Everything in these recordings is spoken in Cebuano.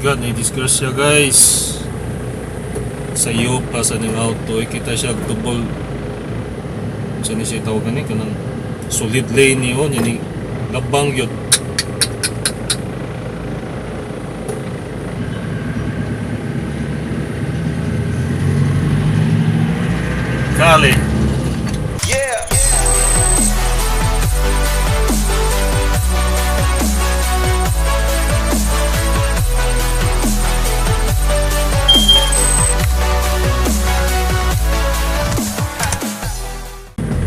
God, na-disgrasya, guys. Sa iyo pa sa ning auto, eh, kita siya double. Sa ni siya tawag gani kanang solid lane niyo, ni labang yun. Kali. Yeah.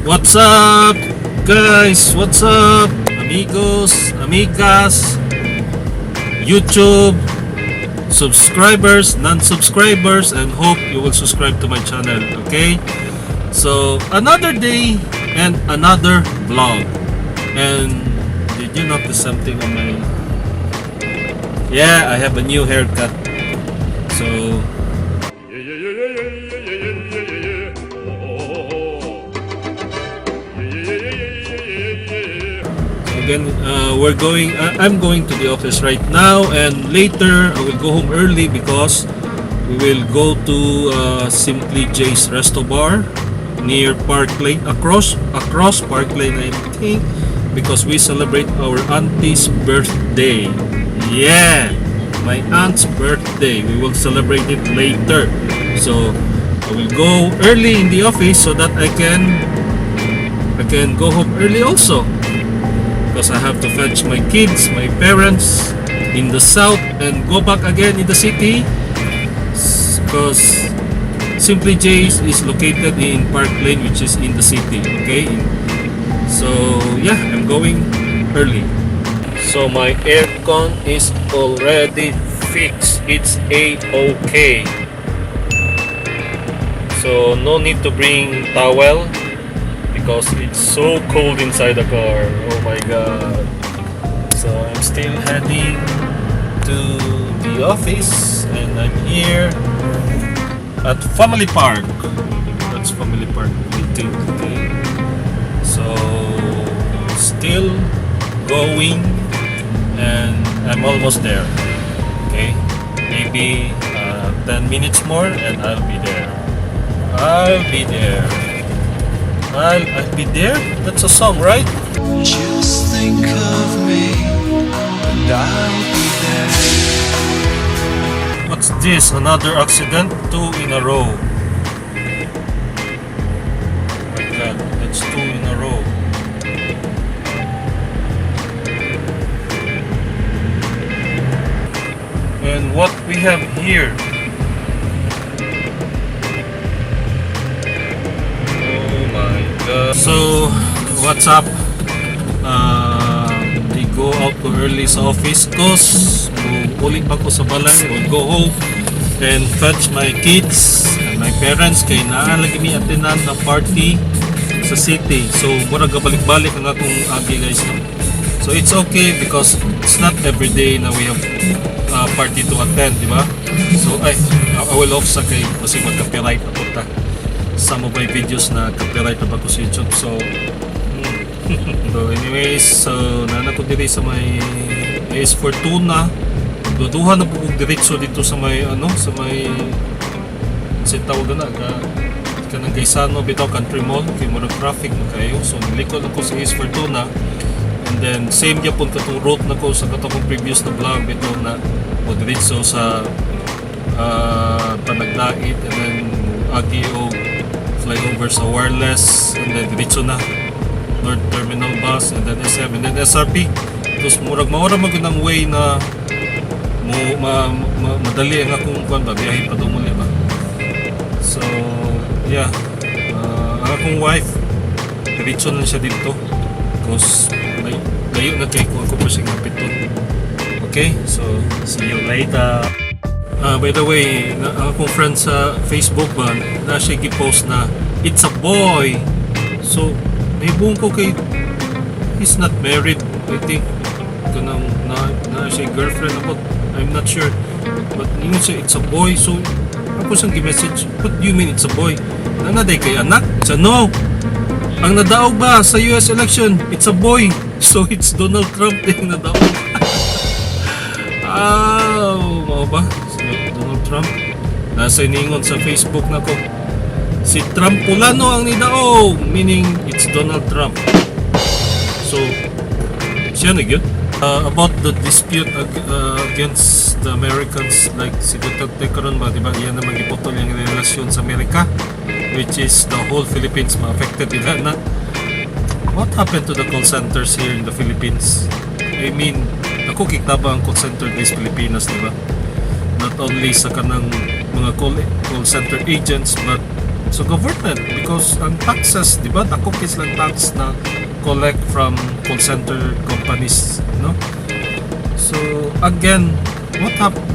What's up, guys? What's up, amigos, amigas, YouTube subscribers, non-subscribers, and hope you will subscribe to my channel, okay? So, another day and another vlog. And did you notice something on my... Yeah, I have a new haircut. So, Yeah. Oh. Yeah. Again, we're going. I'm going to the office right now, and later I will go home early because we will go to Simply Jay's Resto Bar near Park Lane, across Park Lane, I think, because we celebrate our auntie's birthday. Yeah, my aunt's birthday. We will celebrate it later. So I will go early in the office so that I can go home early also because I have to fetch my kids, my parents in the south and go back again in the city because Simply Jay's is located in Park Lane, which is in the city, okay? So yeah, I'm going early. So my aircon is already fixed. It's a-okay. So no need to bring towel because it's so cold inside the car. Oh my God. So I'm still heading to the office and I'm here at Family Park. That's Family Park, I think. Okay. So still going and I'm almost there. Okay. Maybe 10 minutes more and I'll be there. I'll be there. I'll be there? That's a song, right? Just think of me and I'll be there. What's this? Another accident? Two in a row. Oh my God, that's two in a row. And what we have here? Oh my God. So, what's up? Di go out ko early sa office 'cause uli pa ko sa balay, will go home and fetch my kids and my parents kay naa lagi mi attenan na party sa city. So murag balik-balik ang akong agi, guys, no? So it's okay because it's not every day na we have party to attend, di ba? So ay, I will off sa kay kasi mag-copyright ako ta. Some of my videos na copyright na ba ko sa YouTube. So anyways, so naa na ko diri sa may AS Fortuna. Duduha na po kog diretso dito sa may ano, sa may sa tawag na ka kanang Gaisano bitaw, Country Mall, kay murag traffic man kayo. So nilikod ako sa AS Fortuna and then same gyapon katong route na ko sa katong previous na vlog bitaw na mo diretso sa Panagdait and then agi og flyover sa Wireless and then diretso na North Terminal bus and then SM and then SRP. Tapos murag maura man gud ang way na mo madali ang akong kuan ba, biyahe pa muli ba. So yeah, ang akong wife, diretso na siya dito because layo na kay ko ako pa siyang hapiton. Okay, so see you later. By the way, ang akong friend sa Facebook ba, na siya gi-post na "It's a boy." So, nahibong ko kay he's not married. I think kanang na siya girlfriend ako. I'm not sure. But ingon siya, "It's a boy." So, ako siyang gi-message, "What do you mean it's a boy? Naa na kay anak?" Siya, "No. Ang nadaog ba sa US election, it's a boy." So, it's Donald Trump din nadaog. Ah, mao. Trump. Nasa iningon sa Facebook nako. Si Trumpulano ang nidaog, meaning it's Donald Trump. So, siya na gyud. About the dispute against the Americans, like si Duterte karon ba, di ba? Iya naman giputol yung relasyon sa Amerika, which is the whole Philippines ma-affected nila na. What happened to the call centers here in the Philippines? I mean, ako kikita ba ang call center this Pilipinas, di ba? Not only sa kanang mga call center agents but sa government because ang taxes, di ba? Dako kaayo lang tax na collect from call center companies, no? So, again, what happened?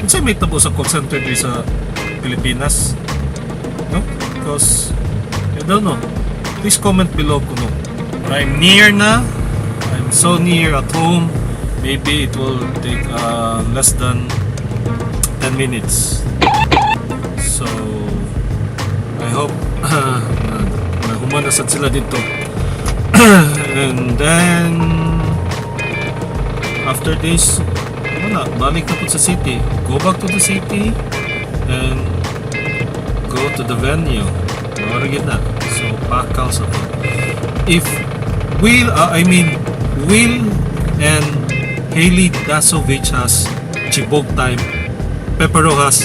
Unsay may tabo sa call center diri sa Pilipinas? No? Because I don't know. Please comment below kuno. But I'm near na. I'm so near at home. Maybe it will take less than 10 minutes. So, I hope na human na sad sila dito. And then, after this, wala, balik na po sa city. Go back to the city and go to the venue. Mao ra na. So, pakal sa to. If Will, I mean, Will and Hailey Dasovich has Chibog time, Pepero has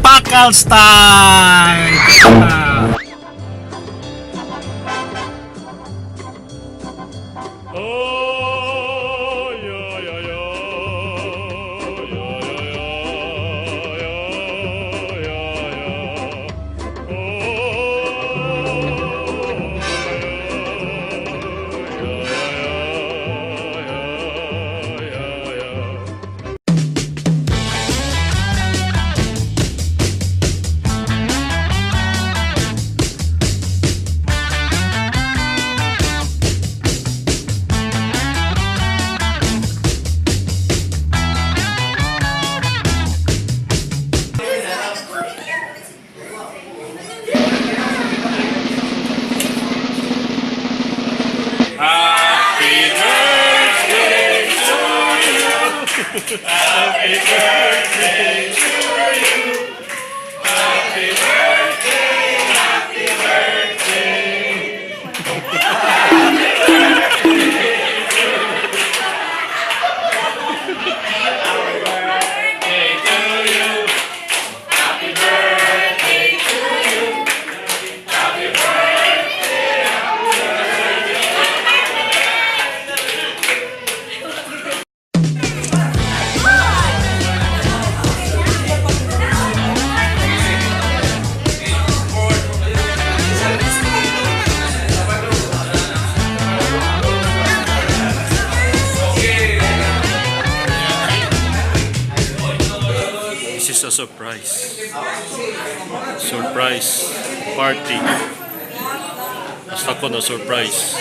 Pakals time! Ah. Oh, yeah. Oh, yeah. Happy birthday to you. Happy birthday to you. Happy birthday, happy birthday. Happy birthday to you. Happy birthday to you. Happy birthday. This is a surprise. Surprise party. Basta ko na surprise.